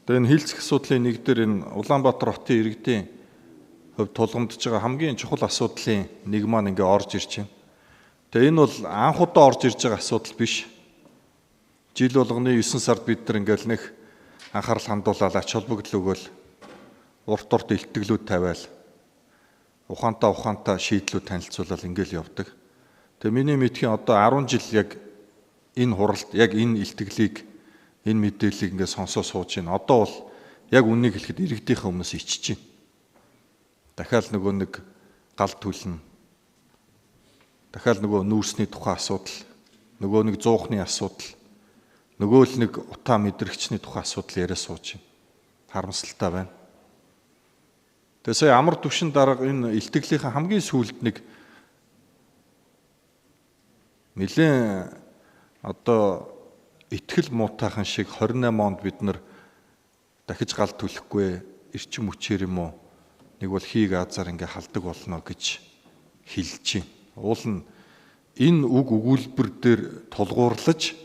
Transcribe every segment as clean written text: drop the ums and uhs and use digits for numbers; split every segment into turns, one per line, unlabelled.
Тэгээ энэ хилцэх асуудлын нэг дээр энэ Улаанбаатар хотын иргэдийн хувьд тулгамдж байгаа хамгийн чухал асуудлын нэг маань ингээ орж ирж байна. Тэгээ энэ бол анх удаа орж ирж байгаа асуудал биш. Жил болгоны 9 сард бид нар ингээл нэг анхаарал хандуулаад ач холбогдол өгөөл урт урт илтгэлүүд тавиал ухаантай шийдлүүд танилцуулаад ингээл явдаг. Тэгээ миний мэдхийн одоо 10 жил яг энэ хуралд яг энэ илтгэлийг энэ мэдээллийг ингээд сонсоо сууж байна. Одоо бол яг үннийг хэлэхэд иргэдийнхээ өмнөөс ичж байна. Дахиад нөгөө нэг гал түлнэ. Дахиад нөгөө нүүрсний тухай асуудал, нөгөө нэг зуухны асуудал, нөгөө л нэг утаа мэдрэгчний тухай асуудал яриа сууж байна. Харамсалтай байна. Тэгээ сая амар төвшин дарга энэ илтгэлийнхээ хамгийн сүүлд нэг нэлээд одоо итгэл муутайхан шиг 28 онд бид нар дахиж гал түлэхгүй эрчим хүчээр юм уу нэг бол хийг азар ингээ халдаг болно гэж хэлж байна. Уул нь энэ үг өгүүлбэр дээр тулгуурлаж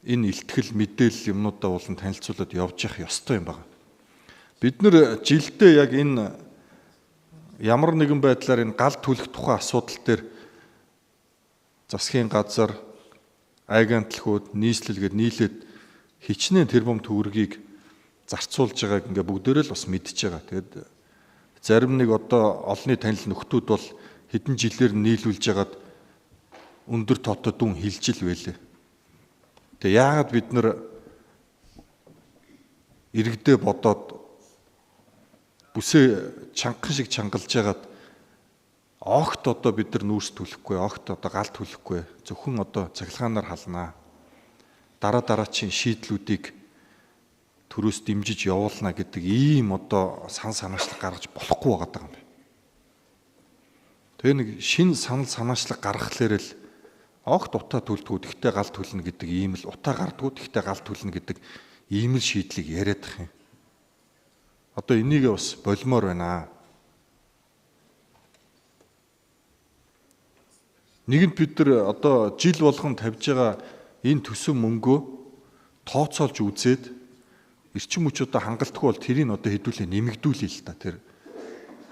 энэ илтгэл мэдээлэл юмнуудаа уул нь танилцуулаад явж явах ёстой юм байна. Бид нар жилдээ яг энэ ямар нэгэн байдлаар энэ гал түлэх тухай асуудал дээр засгийн газар агентлахууд нийслэл гээд нийлээд хичнээн тэрбум төгрөгийг зарцуулж байгааг ингээ бүгдээрээ л бас мэдж байгаа. Тэгээд зарим нэг одоо олонний танил нөхдүүд бол хэдэн жилээр нийлүүлж байгаад өндөр тоотой дүн хилжил байлээ. Тэгээ яагаад бид нар иргэдээ бодоод бүсээ чангахан шиг чангалж байгаад огт одоо бид нар нүүрс түлэхгүй, огт одоо гал түлэхгүй, зөвхөн одоо цахилгаанаар халнаа. Дараа дараачийн шийдлүүдийг төрөөс дэмжиж явуулна гэдэг ийм одоо сан санаачлаг гаргаж болохгүй байгаа юм байна. Тэгээ нэг шин санал санаачлаг гаргахлаар л огт утаа түлдгүү, тэгтээ гал түлнэ гэдэг ийм л утаа гардгуу, тэгтээ гал түлнэ гэдэг ийм л шийдлийг яриад тах юм. Одоо энийг бас болмоор байна. Нэгэнт бид нар одоо жил болгон тавьж байгаа энэ төсөв мөнгөө тооцоолж үзээд эрчим хүч одоо хангалтгүй бол тэрийг одоо хэдүүлээ нэмэгдүүлээ л та. Тэр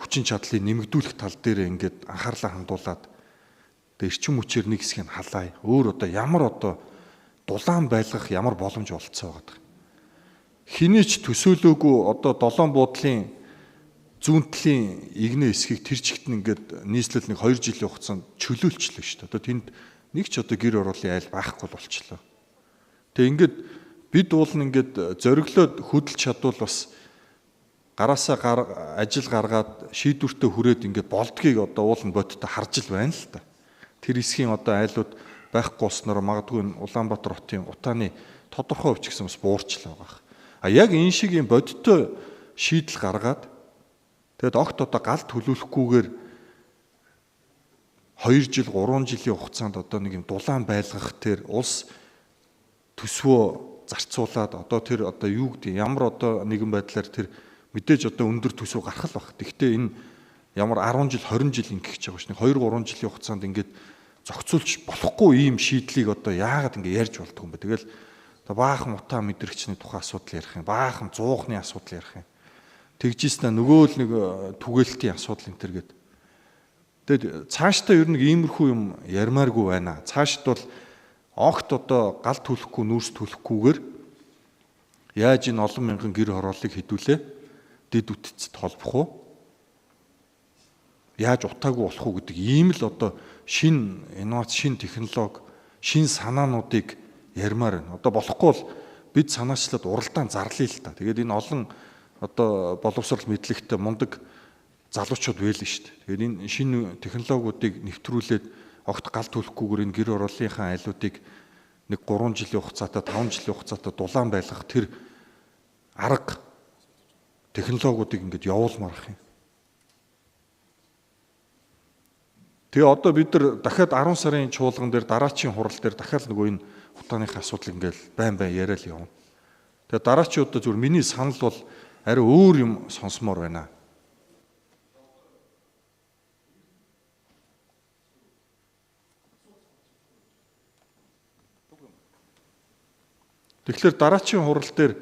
хүчин чадлыг нэмэгдүүлэх тал дээр ингээд анхаарлаа хандуулад тэгээ эрчим хүчээр нэг хэсгийг халаая. Өөр одоо ямар одоо дулаан байлгах ямар боломж олцсон байгаа. Хэний ч төсөөлөөгүй одоо долоон буудлын зүүн талын игнэ хэсгийг тэр чигт нь ингээд нийслэл нэг 2 жилийн хугацаанд чөлөөлчлөө шүү дээ. Одоо тэнд нэг ч одоо гэр ороолын айл байхгүй болчлоо. Тэгээ ингээд бид уул нь ингээд зориглоод хөдөлж чадвал бас гараасаа ажил гаргаад шийдвэртээ хүрээд ингээд болдгийг одоо уул нь бодтой харж л байна л та. Тэр хэсгийн одоо айлууд байхгүй болсноор магадгүй Улаанбаатар хотын утааны тодорхой хувь ч гэсэн бас буурчлаа байгаа. А яг энэ шиг юм бодтой шийдэл гаргаад тэгэд огт одоо гал төлөвлөхгүйгээр 2 жил 3 жилийн хугацаанд одоо нэг юм дулаан байлгах тэр улс төсвөө зарцуулаад одоо тэр одоо юу гэдэг ямар одоо нэгэн байдлаар тэр мэдээж одоо өндөр төсөв гарах л баг. Гэхдээ энэ ямар 10 жил 20 жил ингэх гэж байгаа ш. 2 3 жилийн хугацаанд ингээд зохицуулж болохгүй ийм шийдлийг одоо яагаад ингэ ярьж болдго юм бэ? Тэгэл одоо баахан утаа мэдрэгчний тухай асуудал ярих юм. Баахан зуухны асуудал ярих юм. Тэгжсэн нөгөө л нэг түгээлтийн асуудал энэ төр гээд. Тэгэд цаашдаа ер нь иймэрхүү юм ярмааргүй байна. Цаашд бол огт одоо гал түлэхгүй, нүүрс түлэхгүйгээр яаж энэ олон мянган гэр хорооллыг хэдүүлээ дэд үтцэд холбох уу? Яаж утаагүй болох уу гэдэг ийм л одоо шин инновац, шин технологи, шин санаануудыг ярмаар байна. Одоо болохгүй бол бид санаачлаад уралдаан зарлая л та. Тэгээд энэ олон одоо боловсрол мэдлэгтэй мундаг залуучууд байлаа шүү дээ. Тэгээд энэ шинэ технологиудыг нэвтрүүлээд огт гал түлхгүйгээр энэ гэр орооллынхаа айлуудыг нэг 3 жилийн хугацаатай 5 жилийн хугацаатай дулаан байлгах тэр арга технологиудыг ингээд явуулмаар ах юм. Тэгээ одоо бид нар дахиад 10 сарын чуулган дээр дараачийн хурал дээр дахиад нөгөө энэ утааныхаа асуудал ингээд байн байн яриа л явна. Тэгээ дараачийн удаа зүгээр миний санал бол арай өөр юм сонсомоор байна. Тэгэхээр дараачийн хурал дээр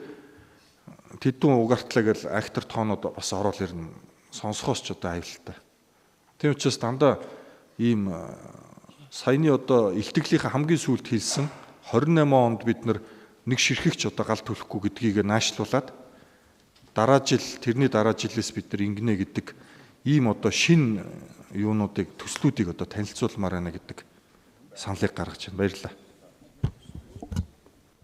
тэдэн угартлаа гэл актер тоонууд бас орол ирнэ. Сонсохоос ч одоо аюултай. Тийм учраас дандаа ийм саяны одоо илтгэлийнхээ хамгийн сүүлд хэлсэн 28 онд бид нэг ширхэгч одоо гал түлхэхгүй гэдгийг наашлуулад дараа жил тэрний дараа жилээс бид нар ингэнэ гэдэг ийм одоо шин юунуудыг төслүүдийг одоо танилцуулмаар байна гэдэг саналыг гаргаж байна. Баярлалаа.